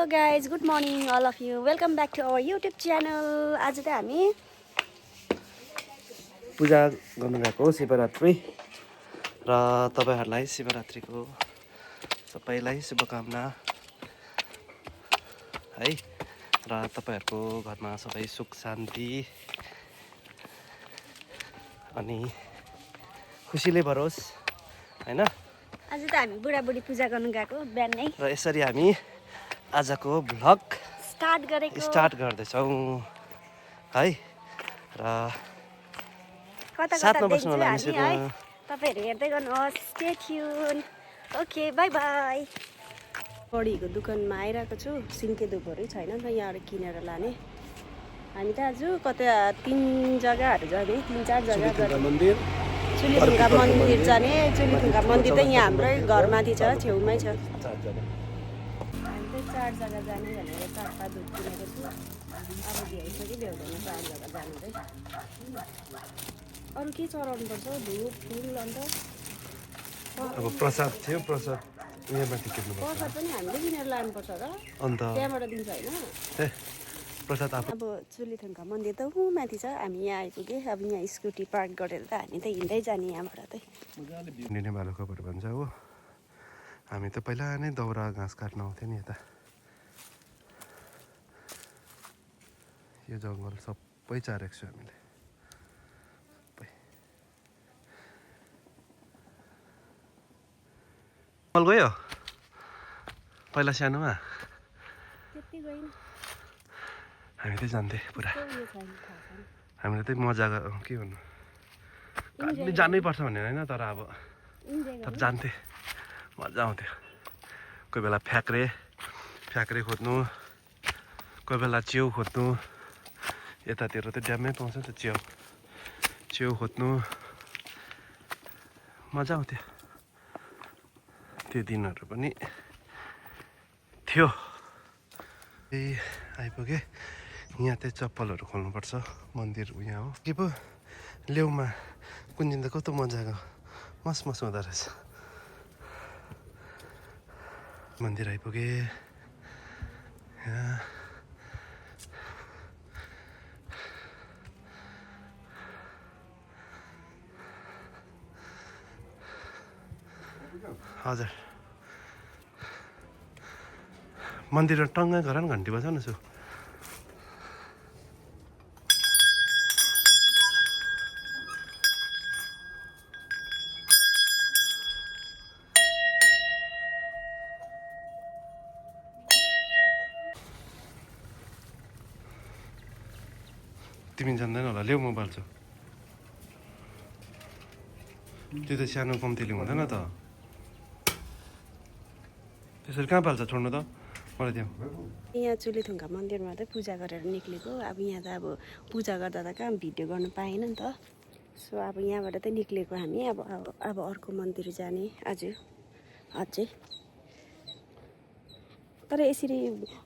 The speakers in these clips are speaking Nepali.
guys, good morning all of you. Welcome back to our YouTube channel. आज चाहिँ हामी पूजा गर्न गएको शिवरात्रि र तपाईहरुलाई शिवरात्रिको सबैलाई शुभकामना है र तपाईहरुको घरमा सबै सुख शान्ति अनि खुसीले भरोस् हैन। आज त हामी बुढाबुढी पूजा गर्न गएको बिहानै र यसरी हामी आजको भ्लग स्टार्ट गर्दैछौं है र कता साथमा कता बस्नु होला देख्छु हामी है। तपाईहरु हेर्दै गर्नुहोस्। Stay tune. Okay bye bye. बडीको दोकानमा आइराको छु। सिन्के धुपहरु छैन त यहाँबाट किनेर लाने। हामी त आज कतै 3 जग्गाहरु जाने, 3-4 जग्गा गरे। मन्दिर चुलीथुङ्गा मन्दिर जाने। चुलीथुङ्गा मन्दिर त यहाँ हाम्रै घरमाथि छ, छेउमै छ। हामी चाहिँ 4 जग्गा जाने भनेर 4 धुप किनेको छु। अब भ्याइसक्यो भ्याउँदैन 4 जग्गा जानु चाहिँ। अरु के चढाउनु पर्छ? धुप फुल अन्त अब प्रसाद थियो, प्रसाद यहाँ माथि किन्नु पर्छ। प्रसाद पनि हामीले किनेर लानुपर्छ र अन्त त्यहाँबाट दिन्छ हैन? प्रसाद आफू अब चुलीथुङ्गा मन्दिर त उ माथि छ। हामी यहाँ आइपुगे। अब यहाँ स्कुटी पार्क गरेर त हामी त हिँड्दै जाने यहाँबाट चाहिँ। निने भालुखोपहरू भन्छ हो। हामी त पहिला नै दाउरा घाँस काट्न आउँथ्यो नि यता। यो जङ्गल सबै चारेको छु हामीले। जङ्गल गयो पहिला सानोमा त्यति गइन। हामी चाहिँ जान्थे पुरा। उयो छैन थाहा छैन। हामीले चाहिँ मजा के भन्नु काट्नु जानै पर्छ भनेर हैन, तर अब इन्जोय जान्थे मजा आउँथ्यो। कोही बेला फ्याक्रे खोज्नु, कोही बेला च्याउ खोज्नु। यतातिर त ड्याममै पाउँछ नि त च्याउ खोज्नु मजा आउँथ्यो। त्यो दिनहरू पनि थियो। ए आइपुगे। यहाँ चाहिँ चप्पलहरू खोल्नुपर्छ। मन्दिर यहाँ हो के पो लेउमा कुन्जिन त कस्तो मजाको मस हुँदो रहेछ। मन्दिर आइपुगे। यहाँ हजुर मन्दिरमा टङ्ग गर न घन्टी बजाउन छु। तिमी जान्दैन होला, ल्याउ म बाल्छु। त्यो त सानो कम्तीले हुँदैन त। त्यसरी कहाँ पाल्छ? छोड्नु त मलाई दिउँ। यहाँ चुलीथुङ्गा मन्दिरमा चाहिँ पूजा गरेर निक्लेको। अब यहाँ त अब पूजा गर्दा त कहाँ भिडियो गर्न पाएन नि त। सो अब यहाँबाट चाहिँ निक्लेको हामी। अब अर्को मन्दिर जाने आज अझै। तर यसरी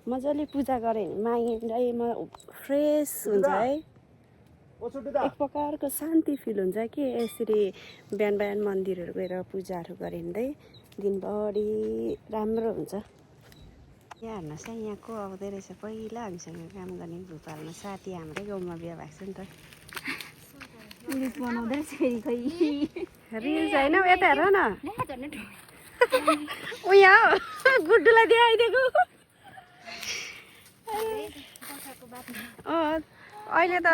मजाले पूजा गरे भने माइन्डै फ्रेस हुन्छ है। एक प्रकारको शान्ति फिल हुन्छ कि यसरी बिहान बिहान मन्दिरहरू गएर पूजाहरू गऱ्यो भने चाहिँ दिनभरि राम्रो हुन्छ। यहाँ हेर्नुहोस् है, यहाँ को आउँदै रहेछ। पहिला हामीसँग काम गर्ने भुपालमा साथी हाम्रै गाउँमा बिहा भएको छ नि त। रिल्स बनाउँदै रहेछ फेरि खै। रिल्स होइन यता हेर न। ऊ यहाँ गुड्डुलाई देखाइदिएको। अहिले त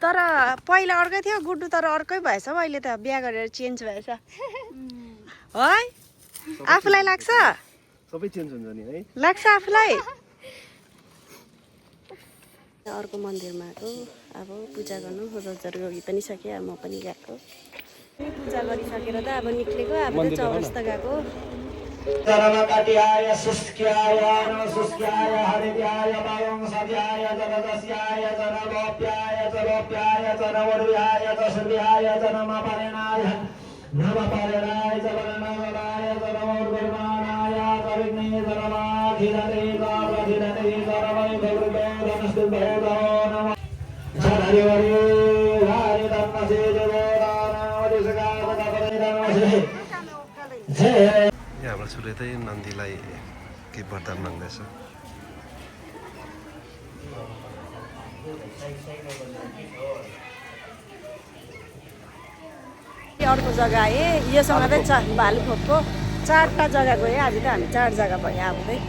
तर पहिला अर्कै थियो गुड्डु, तर अर्कै भएछ हौ अहिले त। बिहा गरेर चेन्ज भएछ है। आफूलाई लाग्छ? सबै चेन्ज हुन्छ नि है। लाग्छ आफूलाई? अर्को मन्दिरमा आएको। अब पूजा गर्नु रोजर गई पनि सकेँ, म पनि गएको। पूजा गरिसकेर त अब निक्लेको। अब त चौरस्ता गएको। धर्मकट्याय शुष्क्याय नमशुष्क्याय हरिद्याय वायं सद्याय जगदस्याय जनगोप्याय चलोप्याय चनवरुयाय चसुर्याय जनमपरिणाय नमपरिणाय चवरणवराय जनमोर्गुर्माणाय कविग्ने जनमाखिलते काप्रधिरते सर्वै भगवते धनस्तुभेदो नमः जनरिवरि वारि धर्मसे देवोदानवदिसगातकपरिधर्मसे जय। यहाँबाट सुले चाहिँ नन्दीलाई के वरदान माग्दैछ। अर्को जग्गा आए योसँग चाहिँ भालुखोपको 4टा जग्गा गयो आज त हामी 4 जग्गा भयो अब चाहिँ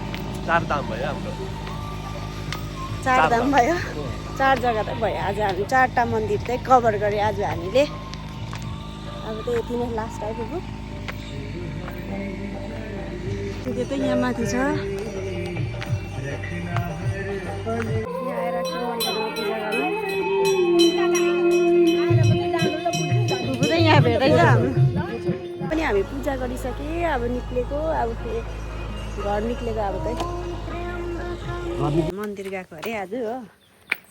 4 धाम भयो हाम्रो 4 धाम भयो 4 जग्गा त भयो आज हामी 4टा मन्दिर चाहिँ कभर गऱ्यो आज हामीले अब त यति नै लास्ट आइपुग्यो त्यो चाहिँ यहाँ माथि छ यहाँ आएर चाहिँ मन्दिरमा पूजा गर्ने बुबु चाहिँ यहाँ भेट्दैछ हाम्रो पनि हामी पूजा गरिसके अब निक्लेको अब घर निक्लेको अब चाहिँ मन्दिर गएको अरे आज हो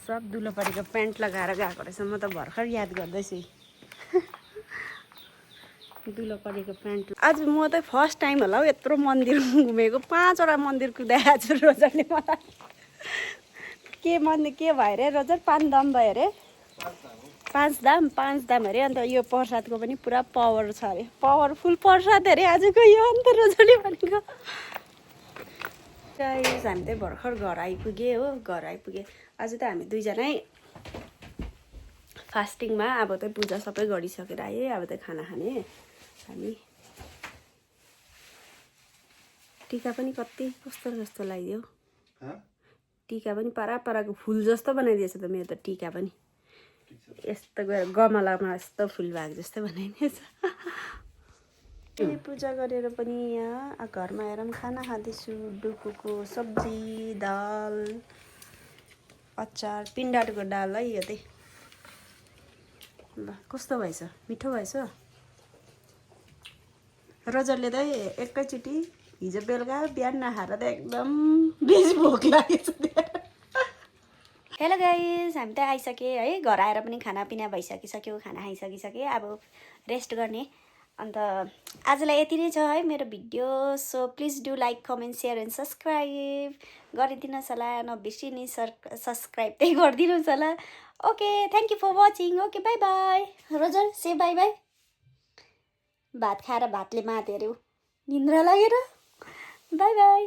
सब दुलोपट्टिको प्यान्ट लगाएर गएको रहेछ म त भर्खर याद गर्दैछु दुलोपट्टिको प्यान्ट आज म त फर्स्ट टाइम होला हौ यत्रो मन्दिर घुमेको 5वटा मन्दिर कुदाएको छु रोजरले मलाई के मन्दिर के भयो अरे रोजर 5 धाम भयो अरे 5 धाम अरे अन्त यो प्रसादको पनि पुरा पावर छ अरे पावरफुल प्रसाद अरे आजको यो अन्त रोजरले भनेको गाइस हामी चाहिँ भर्खर घर आइपुगे हो घर आइपुगे आज त हामी दुईजनै फास्टिङमा अब त पूजा सबै गरिसकेर आए अब त खाना खाने हामी टीका पनि कति कस्तो जस्तो लाग्यो टीका पनि पाराको फुल जस्तो बनाइदिएछ त मेरो त टीका पनि यस्तो गएर गमलामा यस्तो फुल भएको जस्तो बनाइदिएछ पूजा गरेर पनि यहाँ घरमा आएर पनि खाना खाँदैछु डुकुको सब्जी दाल अचार पिँडाटोको दाल है यो चाहिँ ल कस्तो भएछ मिठो भएछ रोजरले त एकैचोटि हिजो बेलुका बिहान नखाएर त एकदम बेसी भोक लागेछ हेलो गाइस हामी त आइसके है घर आएर पनि खानापिना भइसकिसक्यो खाना खाइसकिसके अब रेस्ट गर्ने अन्त आजलाई यति नै छ है मेरो video so please do like comment share and subscribe गरिदिनुहोस् होला नबिर्सिनी सब्सक्राइब चाहिँ गरिदिनुहोस् होला okay thank you for watching okay bye bye Roger say bye bye भात खाएर भातले मातेर निन्द्रा लागेर बाई बाई